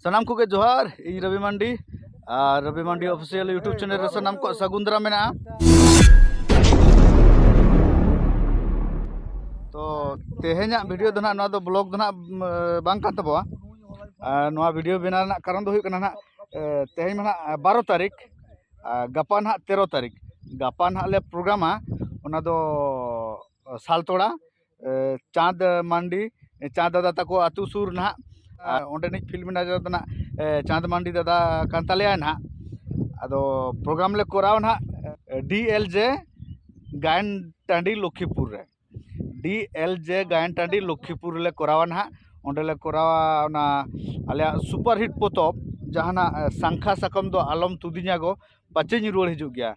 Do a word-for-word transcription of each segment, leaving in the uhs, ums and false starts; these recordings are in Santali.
ᱥᱟᱱᱟᱢ ᱠᱚᱜᱮ ᱡᱚᱦᱟᱨ, ᱤᱧ ᱨᱚᱵᱤ ᱢᱟᱱᱰᱤ᱾ ᱟᱨ ᱨᱚᱵᱤ ᱢᱟᱱᱰᱤ ᱚᱯᱷᱤᱥᱤᱭᱟᱞ YouTube ᱪᱮᱱᱮᱞ ᱨᱮ ᱥᱟᱱᱟᱢ ᱠᱚᱣᱟᱜ ᱥᱟᱹᱜᱩᱱ ᱫᱟᱨᱟᱢ ᱢᱮᱱᱟᱜᱼᱟ᱾ ᱛᱚ, ᱛᱮᱦᱮᱧᱟᱜ ᱵᱷᱤᱰᱤᱭᱳ ᱫᱚ ᱱᱟᱦᱟᱜ, ᱱᱚᱣᱟ ᱫᱚ ᱵᱞᱚᱜ ᱫᱚ ᱱᱟᱦᱟᱜ, ᱩᱢ, ᱵᱟᱝ ᱠᱟᱱ ᱛᱟᱵᱚᱣᱟ᱾ ᱟᱨ ᱱᱚᱣᱟ ᱵᱷᱤᱰᱤᱭᱳ ᱵᱮᱱᱟᱣ ᱨᱮᱱᱟᱜ ᱠᱟᱨᱚᱱ ᱫᱚ ᱦᱩᱭᱩᱜ ᱠᱟᱱᱟ ᱱᱟᱦᱟᱜ, ᱮ, ᱛᱮᱦᱮᱧ ᱢᱟ ᱱᱟᱦᱟᱜ ᱵᱟᱨᱚ ᱛᱟᱹᱨᱤᱠᱷ, ᱟᱨ ᱜᱟᱯᱟ ᱱᱟᱦᱟᱜ ᱛᱮᱨᱚ ᱛᱟᱹᱨᱤᱠᱷ᱾ ᱜᱟᱯᱟ ᱱᱟᱦᱟᱜ ᱞᱮ ᱯᱨᱳᱜᱨᱟᱢᱟ, ᱚᱱᱟ ᱫᱚ ᱥᱟᱞᱛᱳᱲᱟ, ᱮ, ᱪᱟᱸᱫᱽ ᱢᱟᱱᱰᱤ, ᱮ, ᱪᱟᱸᱫᱽ ᱫᱟᱫᱟ ᱛᱟᱠᱚ ᱟᱹᱛᱩ ᱥᱩᱨ ᱱᱟᱦᱟᱜ᱾ ᱟᱨ ᱚᱸᱰᱮᱱᱤᱡ ᱯᱷᱤᱞᱢ ᱰᱟᱭᱨᱮᱠᱴᱚᱨ ᱫᱚ ᱱᱟᱦᱟᱜ, ᱮ, ᱪᱟᱸᱫᱽ ᱢᱟᱱᱰᱤ ᱫᱟᱫᱟ ᱠᱟᱱ ᱛᱟᱞᱮᱭᱟᱭ ᱱᱟᱦᱟᱜ᱾ ᱟᱫᱚ ᱯᱨᱳᱜᱨᱟᱢ ᱞᱮ ᱠᱚᱨᱟᱣᱟ ᱱᱟᱦᱟᱜ, ᱮ, ᱰᱤ ᱮᱞ ᱡᱮ ᱜᱟᱭᱟᱱ ᱴᱟᱺᱰᱤ ᱞᱚᱠᱠᱷᱤᱯᱩᱨ ᱨᱮ᱾ ᱰᱤ ᱮᱞ ᱡᱮ ᱜᱟᱭᱟᱱ ᱴᱟᱺᱰᱤ ᱞᱚᱠᱠᱷᱤᱯᱩᱨ ᱨᱮᱞᱮ ᱠᱚᱨᱟᱣᱟ ᱱᱟᱦᱟᱜ᱾ ᱚᱸᱰᱮ ᱞᱮ ᱠᱚᱨᱟᱣᱟ ᱚᱱᱟ ᱟᱞᱮᱭᱟᱜ ᱥᱩᱯᱟᱨ ᱦᱤᱴ ᱯᱚᱛᱚᱵ, ᱡᱟᱦᱟᱱᱟᱜ, ᱮ, ᱥᱟᱝᱠᱷᱟ ᱥᱟᱠᱚᱢ ᱫᱚ ᱟᱞᱚᱢ ᱛᱩᱫᱤᱧᱟ ᱜᱚ, ᱯᱟᱪᱮᱧ ᱨᱩᱣᱟᱹᱲ ᱦᱤᱡᱩᱜ ᱜᱮᱭᱟ᱾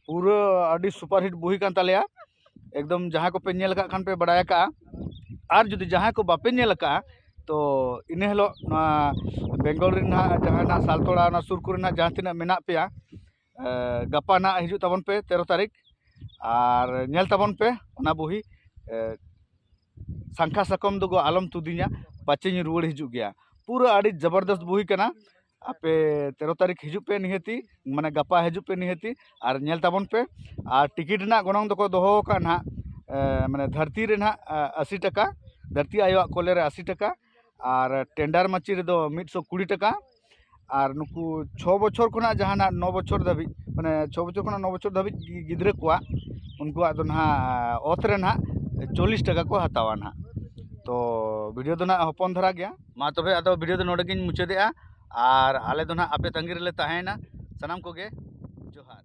ᱯᱩᱨᱟᱹ ᱟᱹᱰᱤ ᱥᱩᱯᱟᱨ ᱦᱤᱴ ᱵᱩᱦᱤ ᱠᱟᱱ ᱛᱟᱞᱮᱭᱟ᱾ ᱮᱠᱫᱚᱢ ᱡᱟᱦᱟᱸᱭ ᱠᱚᱯᱮ ᱧᱮᱞ ᱟᱠᱟᱫ ᱠᱷᱟᱱ ᱯᱮ ᱵᱟᱲᱟᱭ ᱟᱠᱟᱫᱼᱟ, ᱟᱨ ᱡᱩᱫᱤ ᱡᱟᱦᱟᱸᱭ ᱠᱚ ᱵᱟᱯᱮ ᱧᱮᱞ ᱟᱠᱟᱫᱼᱟ, ᱛᱚ ᱤᱱᱟᱹ ᱦᱤᱞᱳᱜ ᱱᱚᱣᱟ ᱵᱮᱝᱜᱚᱞ ᱨᱮ ᱱᱟᱦᱟᱜ, ᱡᱟᱦᱟᱸ ᱱᱟᱦᱟᱜ ᱥᱟᱞᱛᱳᱲᱟ ᱚᱱᱟ ᱥᱩᱨ ᱠᱚᱨᱮ ᱱᱟᱦᱟᱜ ᱡᱟᱦᱟᱸ ᱛᱤᱱᱟᱹᱜ ᱢᱮᱱᱟᱜ ᱯᱮᱭᱟ, ᱮ, ᱜᱟᱯᱟ ᱱᱟᱦᱟᱜ ᱦᱤᱡᱩᱜ ᱛᱟᱵᱚᱱ ᱯᱮ ᱛᱮᱨᱚ ᱛᱟᱹᱨᱤᱠᱷ᱾ ᱟᱨ ᱧᱮᱞ ᱛᱟᱵᱚᱱ ᱯᱮ ᱚᱱᱟ ᱵᱩᱦᱤ, ᱮ, ᱥᱟᱝᱠᱷᱟ ᱥᱟᱠᱚᱢ ᱫᱚᱜᱚ ᱟᱞᱚᱢ ᱛᱩᱫᱤᱧᱟ, ᱯᱟᱪᱮᱧ ᱨᱩᱣᱟᱹᱲ ᱦᱤᱡᱩᱜ ᱜᱮᱭᱟ᱾ ᱯᱩᱨᱟᱹ ᱟᱹᱰᱤ ᱡᱚᱵᱚᱨᱫᱚᱥᱛ ᱵᱩᱦᱤ ᱠᱟᱱᱟ᱾ ᱟᱯᱮ ᱛᱮᱨᱚ ᱛᱟᱹᱨᱤᱠᱷ ᱦᱤᱡᱩᱜ ᱯᱮ ᱱᱤᱦᱟᱹᱛᱤ, ᱢᱟᱱᱮ ᱜᱟᱯᱟ ᱦᱤᱡᱩᱜ ᱯᱮ ᱱᱤᱦᱟᱹᱛᱤ ᱟᱨ ᱧᱮᱞ ᱛᱟᱵᱚᱱ ᱯᱮ᱾ ᱟᱨ ᱴᱤᱠᱤᱴ ᱨᱮᱱᱟᱜ ᱜᱚᱱᱚᱝ ᱫᱚᱠᱚ ᱫᱚᱦᱚ ᱟᱠᱟᱫ ᱱᱟᱦᱟᱜ, ᱮ, ᱢᱟᱱᱮ ᱫᱷᱟᱹᱨᱛᱤ ᱨᱮ ᱱᱟᱦᱟᱜ, ᱮ, ᱟᱥᱤ ᱴᱟᱠᱟ, ᱫᱷᱟᱹᱨᱛᱤ ᱟᱭᱳᱣᱟᱜ ᱠᱚᱞᱮ ᱨᱮ ᱟᱥᱤ ᱴᱟᱠᱟ, ᱟᱨ ᱴᱮᱱᱰᱟᱨ ᱢᱟᱹᱪᱤ ᱨᱮᱫᱚ ᱢᱤᱫ ᱥᱚ ᱠᱩᱲᱤ ᱴᱟᱠᱟ᱾ ᱟᱨ ᱱᱩᱠᱩ ᱪᱷᱚ ᱵᱚᱪᱷᱚᱨ ᱠᱷᱚᱱᱟᱜ ᱡᱟᱦᱟᱱᱟᱜ ᱱᱚ ᱵᱚᱪᱷᱚᱨ ᱫᱷᱟᱹᱵᱤᱡ, ᱢᱟᱱᱮ ᱪᱷᱚ ᱵᱚᱪᱷᱚᱨ ᱠᱷᱚᱱᱟᱜ ᱱᱚ ᱵᱚᱪᱷᱚᱨ ᱫᱷᱟᱹᱵᱤᱡ ᱜᱤ-, ᱜᱤᱫᱽᱨᱟᱹ ᱠᱚᱣᱟᱜ, ᱩᱱᱠᱩᱣᱟᱜ ᱫᱚ ᱱᱟᱦᱟᱜ ᱚᱛ ᱨᱮ ᱱᱟᱦᱟᱜ ᱪᱚᱞᱞᱤᱥ ᱴᱟᱠᱟ ᱠᱚ ᱦᱟᱛᱟᱣᱟ ᱱᱟᱦᱟᱜ᱾ ᱛᱚ ᱵᱷᱤᱰᱤᱭᱳ ᱫᱚ ᱱᱟᱦᱟᱜ ᱦᱚᱯᱚᱱ ᱫᱷᱟᱨᱟ ᱜᱮᱭᱟ᱾ ᱢᱟ ᱛᱚᱵᱮ ᱟᱫᱚ ᱵᱷᱤᱰᱤᱭᱳ ᱫᱚ ᱱᱚᱰᱮ ᱜᱤᱧ ᱢᱩᱪᱟᱹᱫᱮᱜᱼᱟ᱾ ᱟᱨ ᱟᱞᱮ ᱫᱚ ᱱᱟᱦᱟᱜ ᱟᱯᱮ ᱛᱟᱺᱜᱤ ᱨᱮᱞᱮ ᱛᱟᱦᱮᱸᱭᱮᱱᱟ᱾ ᱥᱟᱱᱟᱢ ᱠᱚᱜᱮ ᱡᱚᱦᱟᱨ᱾